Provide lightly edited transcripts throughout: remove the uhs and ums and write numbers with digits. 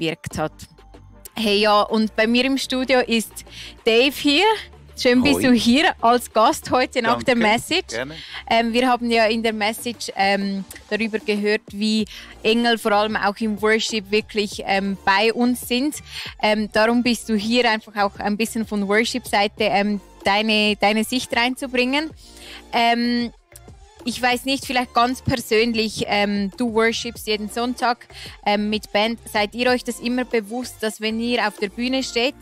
bewirkt hat. Hey, ja, und bei mir im Studio ist Dave hier. Schön bist du hier als Gast heute nach der Message. Gerne. Wir haben ja in der Message darüber gehört, wie Engel vor allem auch im Worship wirklich bei uns sind. Darum bist du hier einfach auch ein bisschen von Worship-Seite deine Sicht reinzubringen. Ich weiß nicht, vielleicht ganz persönlich, du worshipst jeden Sonntag mit Band. Seid ihr euch das immer bewusst, dass wenn ihr auf der Bühne steht,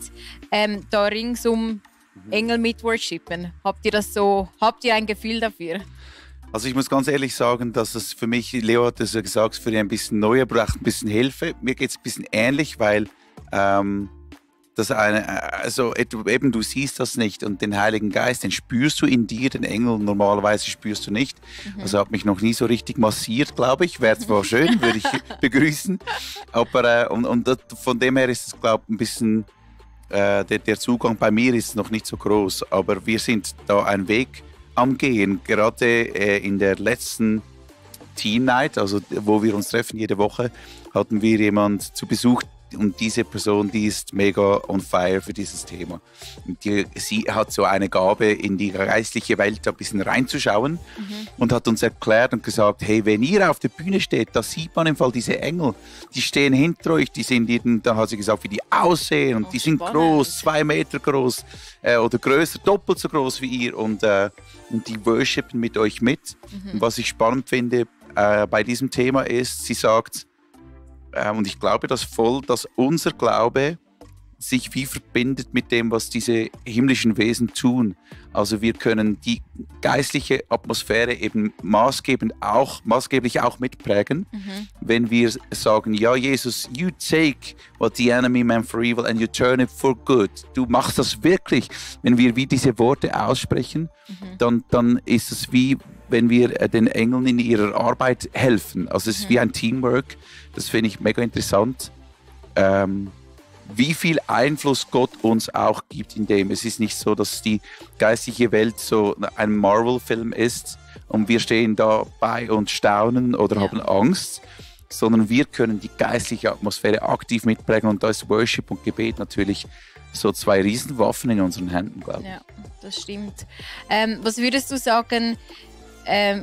da ringsum Engel mit worshipen? Habt ihr ein Gefühl dafür? Also ich muss ganz ehrlich sagen, dass es für mich, Leo hat es ja gesagt, für ihn ein bisschen neu, er braucht ein bisschen Hilfe. Mir geht es ein bisschen ähnlich, weil eben du siehst das nicht und den Heiligen Geist, den spürst du in dir, den Engel normalerweise spürst du nicht. Also hat mich noch nie so richtig massiert, glaube ich. Wäre zwar schön, würde ich begrüßen, aber von dem her ist es, glaube ich, ein bisschen, der Zugang bei mir ist noch nicht so groß, aber wir sind da einen Weg am Gehen. Gerade in der letzten Teen Night, also wo wir uns treffen jede Woche, hatten wir jemanden zu Besuch. Und diese Person, die ist mega on fire für dieses Thema. Und sie hat so eine Gabe, in die geistliche Welt ein bisschen reinzuschauen und hat uns erklärt und gesagt, hey, wenn ihr auf der Bühne steht, da sieht man im Fall diese Engel, die stehen hinter euch, die sind da hat sie gesagt, wie die aussehen und die sind groß, 2 Meter groß oder größer, doppelt so groß wie ihr und die worshipen mit euch mit. Und was ich spannend finde bei diesem Thema ist, sie sagt, und ich glaube das voll, dass unser Glaube sich wie verbindet mit dem, was diese himmlischen Wesen tun. Also wir können die geistliche Atmosphäre eben maßgeblich auch mitprägen, wenn wir sagen, ja Jesus, you take what the enemy meant for evil and you turn it for good. Du machst das wirklich. Wenn wir wie diese Worte aussprechen, dann ist es wie, wenn wir den Engeln in ihrer Arbeit helfen. Also es ist wie ein Teamwork. Das finde ich mega interessant. Wie viel Einfluss Gott uns auch gibt in dem. Es ist nicht so, dass die geistliche Welt so ein Marvel-Film ist und wir stehen dabei und staunen oder haben Angst, sondern wir können die geistliche Atmosphäre aktiv mitprägen und da ist Worship und Gebet natürlich so 2 Riesenwaffen in unseren Händen, glaube ich. Ja, das stimmt. Was würdest du sagen,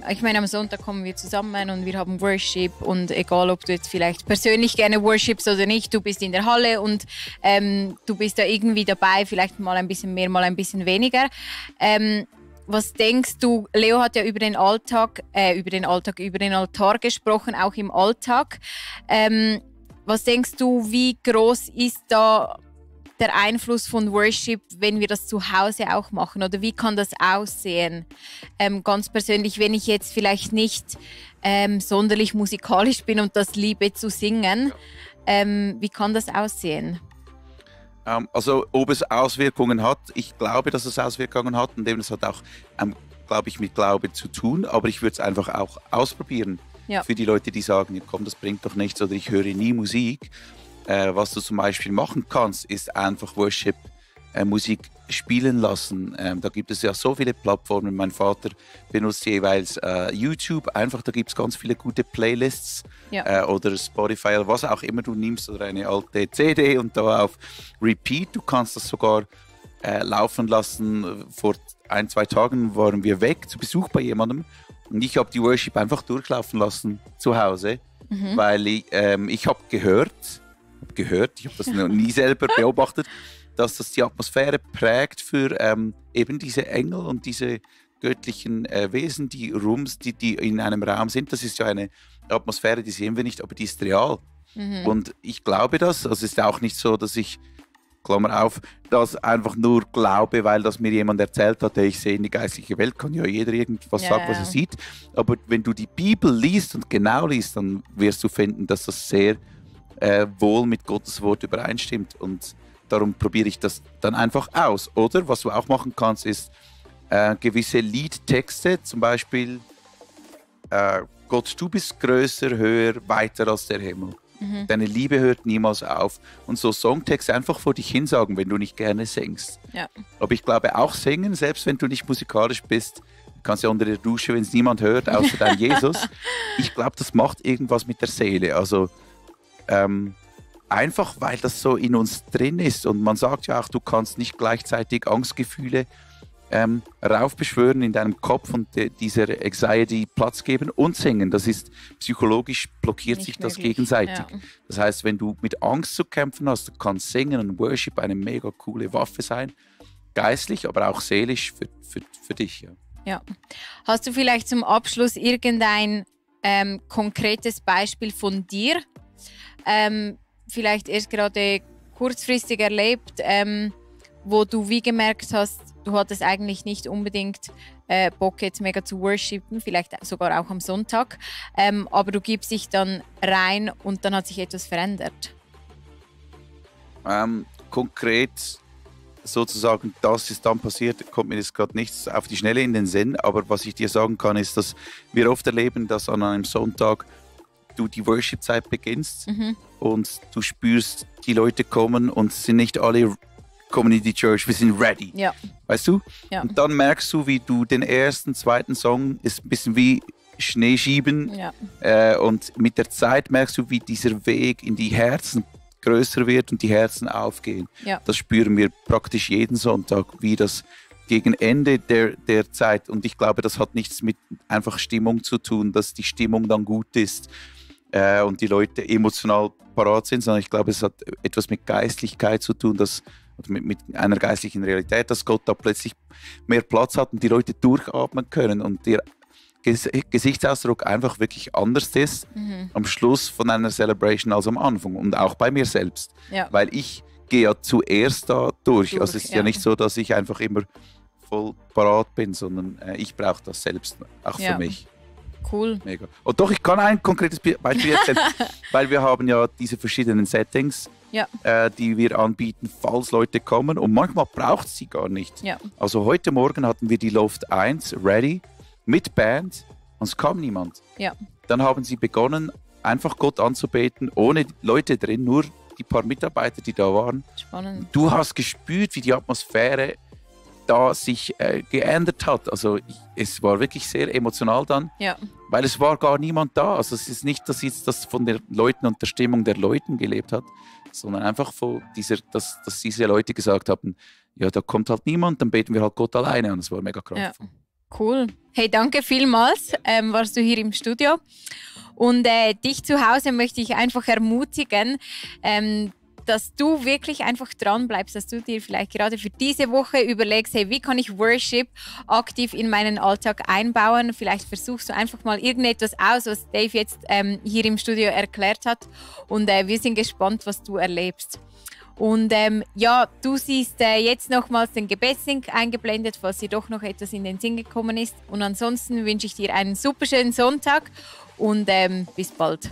ich meine, am Sonntag kommen wir zusammen und wir haben Worship und egal, ob du jetzt vielleicht persönlich gerne worshipst oder nicht, du bist in der Halle und du bist da irgendwie dabei, vielleicht mal ein bisschen mehr, mal ein bisschen weniger. Was denkst du, Leo hat ja über den Altar gesprochen, auch im Alltag. Was denkst du, wie groß ist da der Einfluss von Worship, wenn wir das zu Hause auch machen? Oder wie kann das aussehen? Ganz persönlich, wenn ich jetzt vielleicht nicht sonderlich musikalisch bin und das liebe zu singen, wie kann das aussehen? Also ob es Auswirkungen hat, ich glaube, dass es Auswirkungen hat und es hat auch, glaube ich, mit Glaube zu tun, aber ich würde es einfach auch ausprobieren. Ja. Für die Leute, die sagen, ja, komm, das bringt doch nichts oder ich höre nie Musik. Was du zum Beispiel machen kannst, ist einfach Worship Musik spielen lassen. Da gibt es ja so viele Plattformen. Mein Vater benutzt jeweils YouTube. Einfach, da gibt es ganz viele gute Playlists oder Spotify oder was auch immer du nimmst oder eine alte CD und da auf Repeat. Du kannst das sogar laufen lassen. Vor 1-2 Tagen waren wir weg zu Besuch bei jemandem und ich habe die Worship einfach durchlaufen lassen zu Hause, weil ich habe gehört, ich habe das noch nie selber beobachtet, dass das die Atmosphäre prägt für eben diese Engel und diese göttlichen Wesen, die in einem Raum sind. Das ist ja eine Atmosphäre, die sehen wir nicht, aber die ist real. Und ich glaube das. Also es ist auch nicht so, dass ich, Klammer auf, das einfach nur glaube, weil das mir jemand erzählt hat, hey, ich sehe in die geistliche Welt, kann ja jeder irgendwas sagen, was er sieht. Aber wenn du die Bibel liest und genau liest, dann wirst du finden, dass das sehr wohl mit Gottes Wort übereinstimmt und darum probiere ich das dann einfach aus. Oder was du auch machen kannst, ist gewisse Liedtexte, zum Beispiel Gott, du bist größer, höher, weiter als der Himmel. Deine Liebe hört niemals auf. Und so Songtexte einfach vor dich hinsagen, wenn du nicht gerne singst. Ja. Aber ich glaube auch singen, selbst wenn du nicht musikalisch bist, kannst ja unter der Dusche, wenn es niemand hört, außer dein Jesus. Ich glaube, das macht irgendwas mit der Seele. Also einfach, weil das so in uns drin ist. Und man sagt ja auch, du kannst nicht gleichzeitig Angstgefühle raufbeschwören in deinem Kopf und dieser Anxiety Platz geben und singen. Das ist psychologisch blockiert sich das gegenseitig. Ja. Das heißt, wenn du mit Angst zu kämpfen hast, kann Singen und Worship eine mega coole Waffe sein. Geistlich, aber auch seelisch für dich. Ja. Ja. Hast du vielleicht zum Abschluss irgendein konkretes Beispiel von dir? Vielleicht erst gerade kurzfristig erlebt, wo du wie gemerkt hast, du hattest eigentlich nicht unbedingt Bock jetzt mega zu worshipen, vielleicht sogar auch am Sonntag, aber du gibst dich dann rein und dann hat sich etwas verändert. Konkret sozusagen, das ist dann passiert, kommt mir jetzt gerade nichts auf die Schnelle in den Sinn, aber was ich dir sagen kann, ist, dass wir oft erleben, dass an einem Sonntag du die Worship-Zeit beginnst und du spürst, die Leute kommen und sind nicht alle kommen in die Church, wir sind ready. Ja. Weißt du? Ja. Und dann merkst du, wie du den ersten, zweiten Song ist ein bisschen wie Schneeschieben. Ja. Und mit der Zeit merkst du, wie dieser Weg in die Herzen größer wird und die Herzen aufgehen. Ja. Das spüren wir praktisch jeden Sonntag, wie das gegen Ende der Zeit, und ich glaube, das hat nichts mit einfach Stimmung zu tun, dass die Stimmung dann gut ist und die Leute emotional parat sind, sondern ich glaube, es hat etwas mit Geistlichkeit zu tun, mit einer geistlichen Realität, dass Gott da plötzlich mehr Platz hat und die Leute durchatmen können und der Gesichtsausdruck einfach wirklich anders ist am Schluss von einer Celebration als am Anfang und auch bei mir selbst. Ja. Weil ich gehe ja zuerst da durch. Also es ist ja nicht so, dass ich einfach immer voll parat bin, sondern ich brauche das selbst auch für mich. Cool. Mega. Und doch, ich kann ein konkretes Beispiel erzählen, weil wir haben ja diese verschiedenen Settings, die wir anbieten, falls Leute kommen, und manchmal braucht es sie gar nicht. Ja. Also heute Morgen hatten wir die Loft 1 ready mit Band und es kam niemand. Ja. Dann haben sie begonnen, einfach Gott anzubeten, ohne Leute drin, nur die paar Mitarbeiter, die da waren. Spannend. Du hast gespürt, wie die Atmosphäre da sich geändert hat. Also es war wirklich sehr emotional dann, weil es war gar niemand da. Also es ist nicht, dass jetzt das von den Leuten und der Stimmung der Leuten gelebt hat, sondern einfach von dass diese Leute gesagt haben, ja, da kommt halt niemand, dann beten wir halt Gott alleine, und es war mega kraftvoll. Ja. Cool. Hey, danke vielmals, warst du hier im Studio. Und dich zu Hause möchte ich einfach ermutigen, dass du wirklich einfach dran bleibst, dass du dir vielleicht gerade für diese Woche überlegst, hey, wie kann ich Worship aktiv in meinen Alltag einbauen? Vielleicht versuchst du einfach mal irgendetwas aus, was Dave jetzt hier im Studio erklärt hat. Und wir sind gespannt, was du erlebst. Und du siehst jetzt nochmals den Gebetslink eingeblendet, falls dir doch noch etwas in den Sinn gekommen ist. Und ansonsten wünsche ich dir einen super schönen Sonntag und bis bald.